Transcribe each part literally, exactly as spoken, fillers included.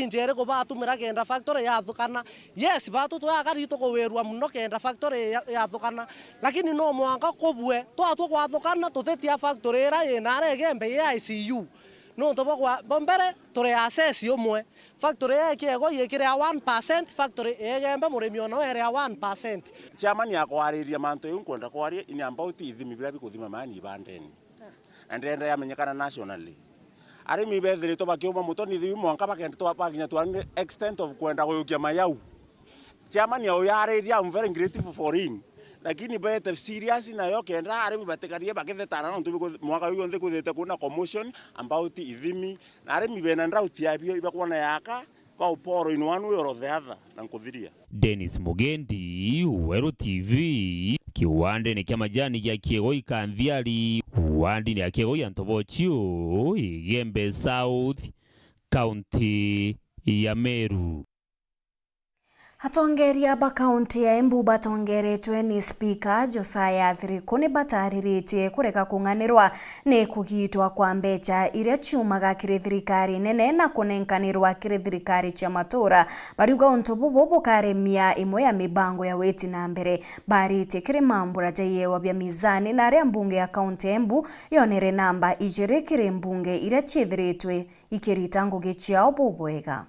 Njeri kubatumira kenda factory yathukana. Yes, batu twakari tukuwirua muno kenda factory ya-, yathukana. Lakini no mwanka kubue, twatua kwathukana, tutitia factory ira yina ara Igembe ya I C U. Nontu bwa kwa, bwa mbere, turi assess umwe. Factory ya Kiegoi ikiria one percent, factory ya Igembe murimi ona we eria one percent. Chairman akwariria mantu iu nkwenda kwaria, ini about ithimi biria bikuthima maani ibandeni. Na ndenda yamenyekana nationally. Arimi bethiritwe bakiuma muto ni thiu mwanka bakenda twa-, bakinya to an extent of kwenda guyukia mayau. Chairman au yariria, I'm very grateful for him. Lakini bete serious nayo kenda arimi batikarie bakithetana nontu biku-, mwaka uyu onthe kwithite kwina commotion about ithimi. Na arimi bena drought ya bio ibakwona yaka, ba uporo in one way or the other, na nkuthiria. Dennis Mugendi, Weru T V, kiwandene kia majani gia Kiegoi Kanthiari, wandini ya Kiegoi Antobochio, Igembe South, kaunti ya Meru. Atongeria ba kaunti ya Embu batongeretwe ni Spika Josiah Thiriku ni batariritie kurega kung'anirwa ni kugitwa kwa mbecha iria ciumaga kiri thirikari nene na kunenkanirwa kiri thirikari cia matura. Bariuga untu bubu bukaremia imwe ya mibango ya witi na mbere. Baritie kiri mambura ja iewa bia mizani na aria mbunge ya kaunti ya Embu yonere namba ijiri kiri mbunge iria ciithiritwe ikirita ngugi ciao bubwega.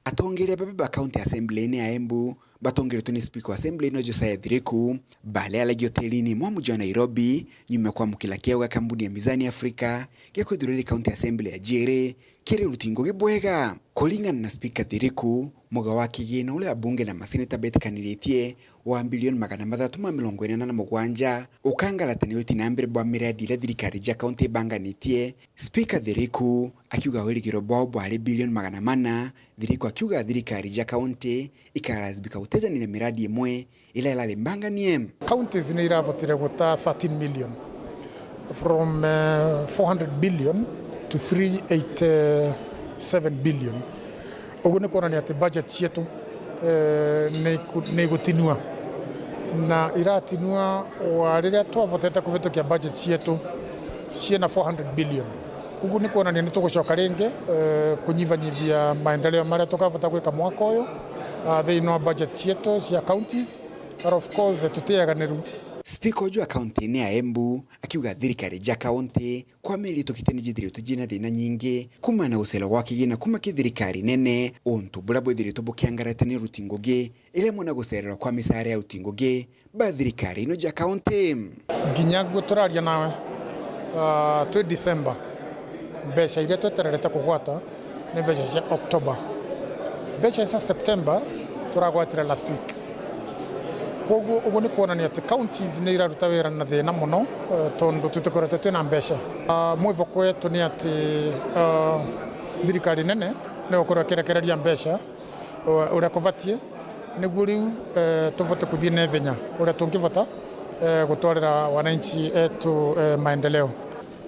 Atongeria baba ba County Assembly-ini ya Embu batongeretwe ni Speaker wa Assembly ino Josiah Thiriku, balealagia hotelini mwa muji wa Nairobi, nyuma ya kwamukira kiao gia kambuni ya Mizani Africa gia kwithirwa iri County Assembly ya Jiri kiri uruti ngugi bwega. Kuringana na Speaker Thiriku, muga wa kigina uria abunge na maseneta betikaniritie wa bilioni magana mathatu ma mirongo inana na mugwanja ukangarata ni uti na mbere bwa miradi iria thirikari ja kaunti ibanganitie. Speaker Thiriku akiuga wirigiro bwao bwari bilioni magana mana, Thiriku akiuga thirikari ja kaunti ikarasibika gutejaniria miradi imwe ila irari mbanganie. Counties ni iravotire guta thirteen million, from, eh, four hundred billion to three eighty seven billion. Uguo ni kwonania ati budget cietu, eh, ni iku-, ni igutinua, na iratinua wa riria twavotete kuvitukia budget cietu ciina four hundred billion. Uguo ni kwonania ni tugucoka ringi, eh, kunyivanyivia maendeleo maria tukavota gwika mwaka uyu, ah, thiini wa budget cietu cia counties, and of course, tutiaganiru. Speaker uju wa kaunti-ini ya Embu akiuga thirikari ja kaunti kwa mieri itukite ni jithiritwe jina thina nyingi, kumana na gucererwa gwa kigina kuma ki thirikari nene, untu buria bwithiritwe bukiangarata ni aruti ngugi, iria amwe na gucererwa kwa micara ya aruti ngugi ba thirikari ino ja kaunti. Nginya guo turaria nawe, ah, twi December, mbeca iria twetererete kugwata ni mbeca cia October. Mbeca cia September turagwatire last week. Koguo uguo ni kwonania ati counties ni iraruta wira na thina mono, eh, tondu tutikoretwe twina mbeca. Ah, mwivoko wetu ni ati, ah, thirikari nene ni gukorwo ikirekereria mbeca, eh, uria kubatie, niguo riu, eh, tuvote kuthii na ithenya uria tungivota, eh, gutwarira wananchi etu, eh, maendeleo.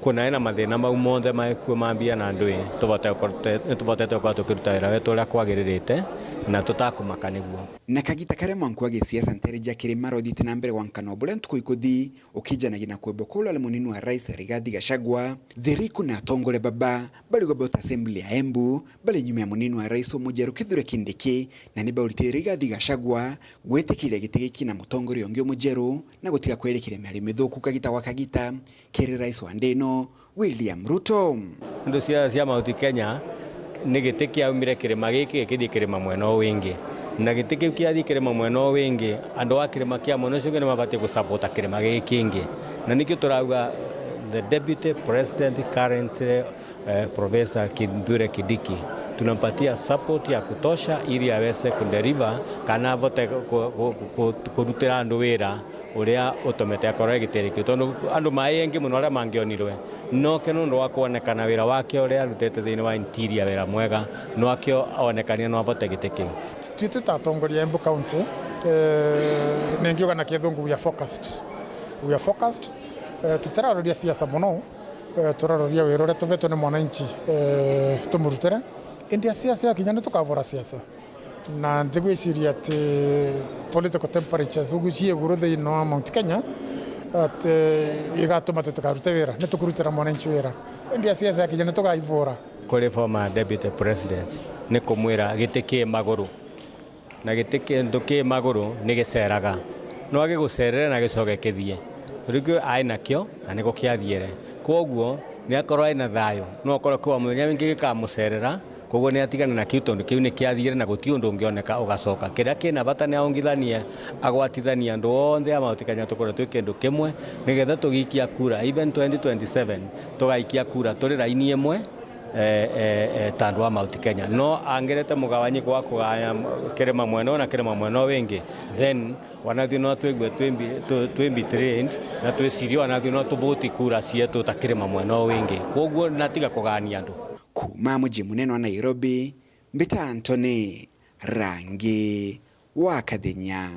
Kuna ena mathina mau monthe maikuo ma mbia na ndui, tuvote gukor-, te-, nituvotete gukorwo tukiruta wira wetu uria kwagiririte na tutakumaka niguo. Na kagita karia mwanku wa gisiasa ntere ja kirima rothiite na mbere gwa nkano buria ntuku ikuthi, ukijanagia na kwebwa kwa uria ari munini wa rais Rigathi Gachagua, Thiriku na atongoria baba bari gwa Belt Assembly ya Embu bari nyuma ya munini wa rais umujeru Kithure Kindiki, na ni baurite Rigathi Gachagua gwitikiria giti giki na mutongoria ungi umujeru na gutiga kwirikiria miario mithuku kagita gwa kagita kiri rais wa nthi ino, William Ruto. Ndu cia, cia Mount Kenya ni giti kiaumire kirima giki gikithii kirima mwena uu wingi, na giti kiu kiathii kirima mwena uu wingi, andu a kirima kia mwena ucio ungi ni mabatii gusapota kirima giki kingi, na nikio turauga the deputy president currently, eh, Professor Kithure Kindiki, tunampatia support ya kutosha ili aweze kudeliver kana avote ku-, ku-, ku-, kurutira andu wira uria utumite akorwo e gitiri kiu, tondu andu mai aingi mono aria mangionirwe, noke nondu wa kwonekana wira wake uria arutite thiini wa interior, wira mwega, nwakio oonekania no avote giti kiu. Twi twi ta atongoria a Embu County, eh, ningiuga na Kithungu, we are focused. We are focused. Eh, tutiraroria siasa mono, eh, turaroria wira uria tuvetwe ni mwananchi, eh, tumurutire. Indi a siasa yakinya ni tukavura siasa. Na ndigwiciria ati political temperatures ugu cii iguru thiini wa Mount Kenya, ati igatuma tutikarute wira. Ni tukurutira mwananchi wira. Indi a siasa yakinya ni tugaivura. Kuri former deputy president ni kumwira giti ki maguru, na giti kintu ki maguru ni giceraga. No agigucerere na gicoke kithie. Riu kiu ai nakio na niko kiathiere. Kwoguo ni akorwo ai na thayu, no akorwo kiwa muthenya wingi gikamucerera, kwoguo ni atigane na kiu tondu kiu ni kiathiere na guti undu ungioneka ugacoka. Kiria kina bata ni aungithanie, agwatithanie andu onthe a Mount Kenya tukorwe twi kindu kimwe, nigetha tugiikia kura, even twenty twenty-seven, tugaikia kura turi raini imwe, eh, eh, eh, ta andu a Mount Kenya. No angerete mugawanyiko wa kugaya kirima mwena uu na kirima mwena uu wingi, then wanathio no twigue twi mbi-, twi, twi betrayed, na twicirie wanathio no tuvoti kura cietu ta kirima mwena uu wingi. Kwoguo natiga kugania andu. Kuuma muji munene wa Nairobi, mbita Anthony Rangi wa Kathenya.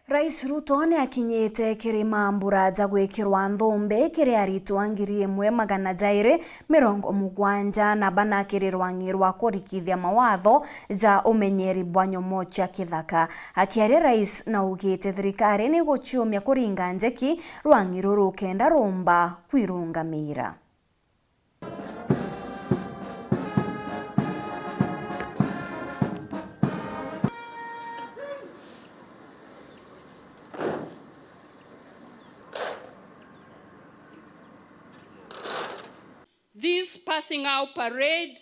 Rais Ruto ni akinyite kiri mambura ja gwikirwa nthumbi kiri aritwa ngiri imwe magana jairi mirongo mugwanja na bana kiri rwang'i rwa kurikithia mawatho ja umenyeri bwa nyomo cia kithaka. Akiaria, rais naugite thirikari ni guciumia kuringa njeki rwang'i ruru kenda rumba kwirungamira. This passing out parade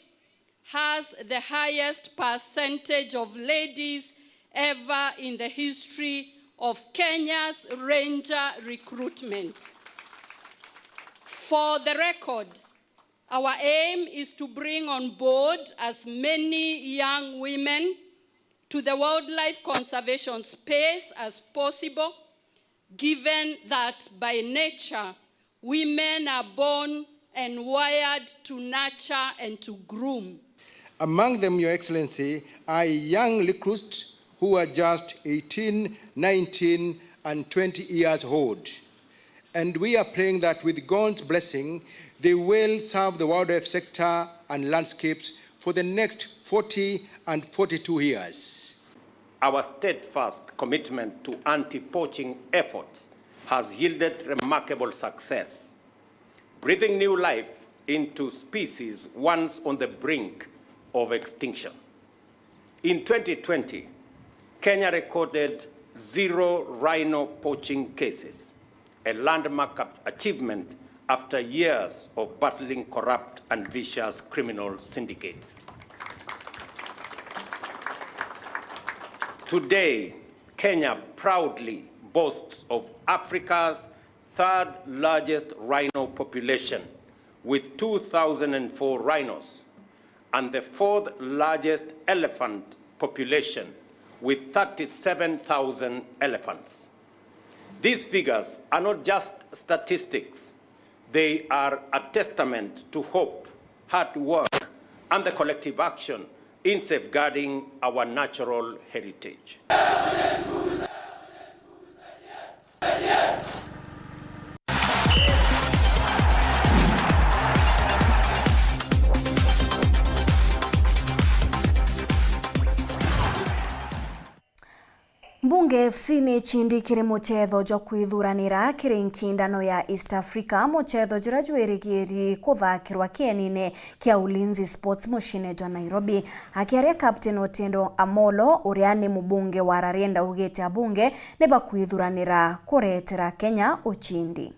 has the highest percentage of ladies ever in the history of Kenya's ranger recruitment. For the record, our aim is to bring on board as many young women to the wildlife conservation space as possible, given that by nature women are born and wired to nurture and to groom. Among them, Your Excellency, are young recruits who are just eighteen, nineteen, and twenty years old. And we are praying that with God's blessing, they will serve the wildlife sector and landscapes for the next forty and forty-two years. Our steadfast commitment to anti-poaching efforts has yielded remarkable success, breathing new life into species once on the brink of extinction. In twenty twenty, Kenya recorded zero rhino poaching cases, a landmark ap-, achievement after years of battling corrupt and vicious criminal syndicates. Today, Kenya proudly boasts of Africa's third largest rhino population, with two thousand and four rhinos, and the fourth largest elephant population, with thirty-seven thousand elephants. These figures are not just statistics, they are a testament to hope, hard work, and the collective action in safeguarding our natural heritage. Mbunge F C ni icindi kiri mucetho jwa kwithuranira kiri nkindano ya East Africa, mucetho juria jwirigiri kuthakirwa kienine kia Ulinzi Sports muciine jwa Nairobi. Akiaria, Captain Otiendo Amolo, uria ni mubunge wa Rarieda, augite abunge ni bakwithuranira kuretera Kenya ucindi.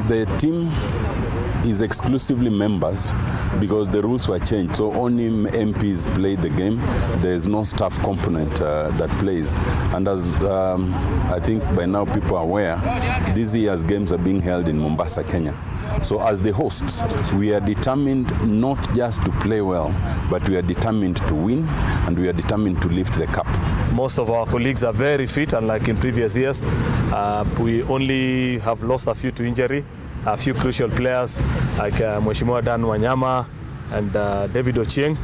The team is exclusively members because the rules were changed. So only M Ps play the game. There is no staff component, uh, that plays. And as, um, I think by now people are aware, this year's games are being held in Mombasa, Kenya. So as the hosts, we are determined not just to play well, but we are determined to win, and we are determined to lift the cup. Most of our colleagues are very fit, unlike in previous years. Uh, we only have lost a few to injury, a few crucial players like, uh, Mheshimiwa Dan Wanyama and, uh, David Ochieng,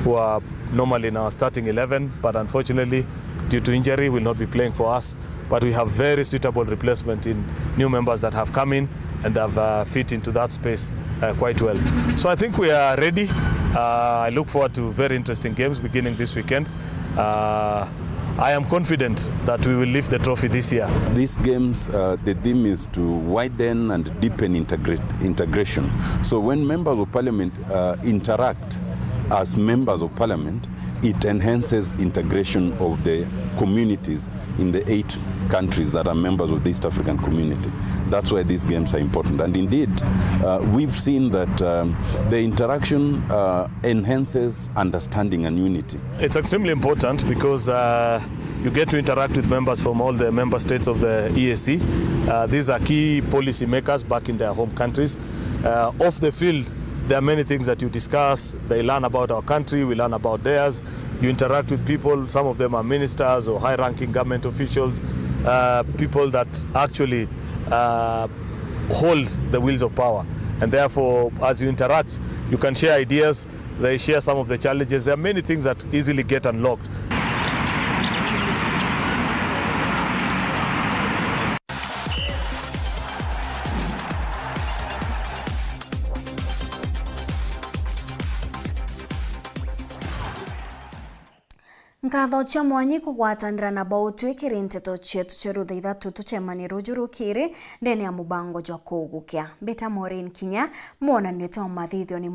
who are normally in our starting eleven, but unfortunately, due to injury, will not be playing for us. But we have very suitable replacement in new members that have come in, and have, uh, fit into that space, uh, quite well. So I think we are ready. Uh, I look forward to very interesting games beginning this weekend. Uh, I am confident that we will lift the trophy this year. These games, uh, the theme is to widen and deepen integrate, integration. So when members of parliament, uh, interact as members of parliament, it enhances integration of the communities in the eight countries that are members of the East African Community. That's why these games are important. And indeed, uh, we've seen that, um, the interaction, uh, enhances understanding and unity. It's extremely important because, uh, you get to interact with members from all the member states of the E A C. Uh, these are key policy makers back in their home countries. Uh, off the field, there are many things that you discuss. They learn about our country, we learn about theirs. You interact with people, some of them are ministers or high-ranking government officials, uh, people that actually, uh, hold the wheels of power. And therefore, as you interact, you can share ideas, they share some of the challenges. There are many things that easily get unlocked. Nkatho cia mwanya kugwatanira na bautwi kiri nteto cietu cia rutha ithatu. Tucemanie ruju rukiri ndene ya mubango jwa kugukia. Mbita Maureen Kinya, mwonanio twa mathithio ni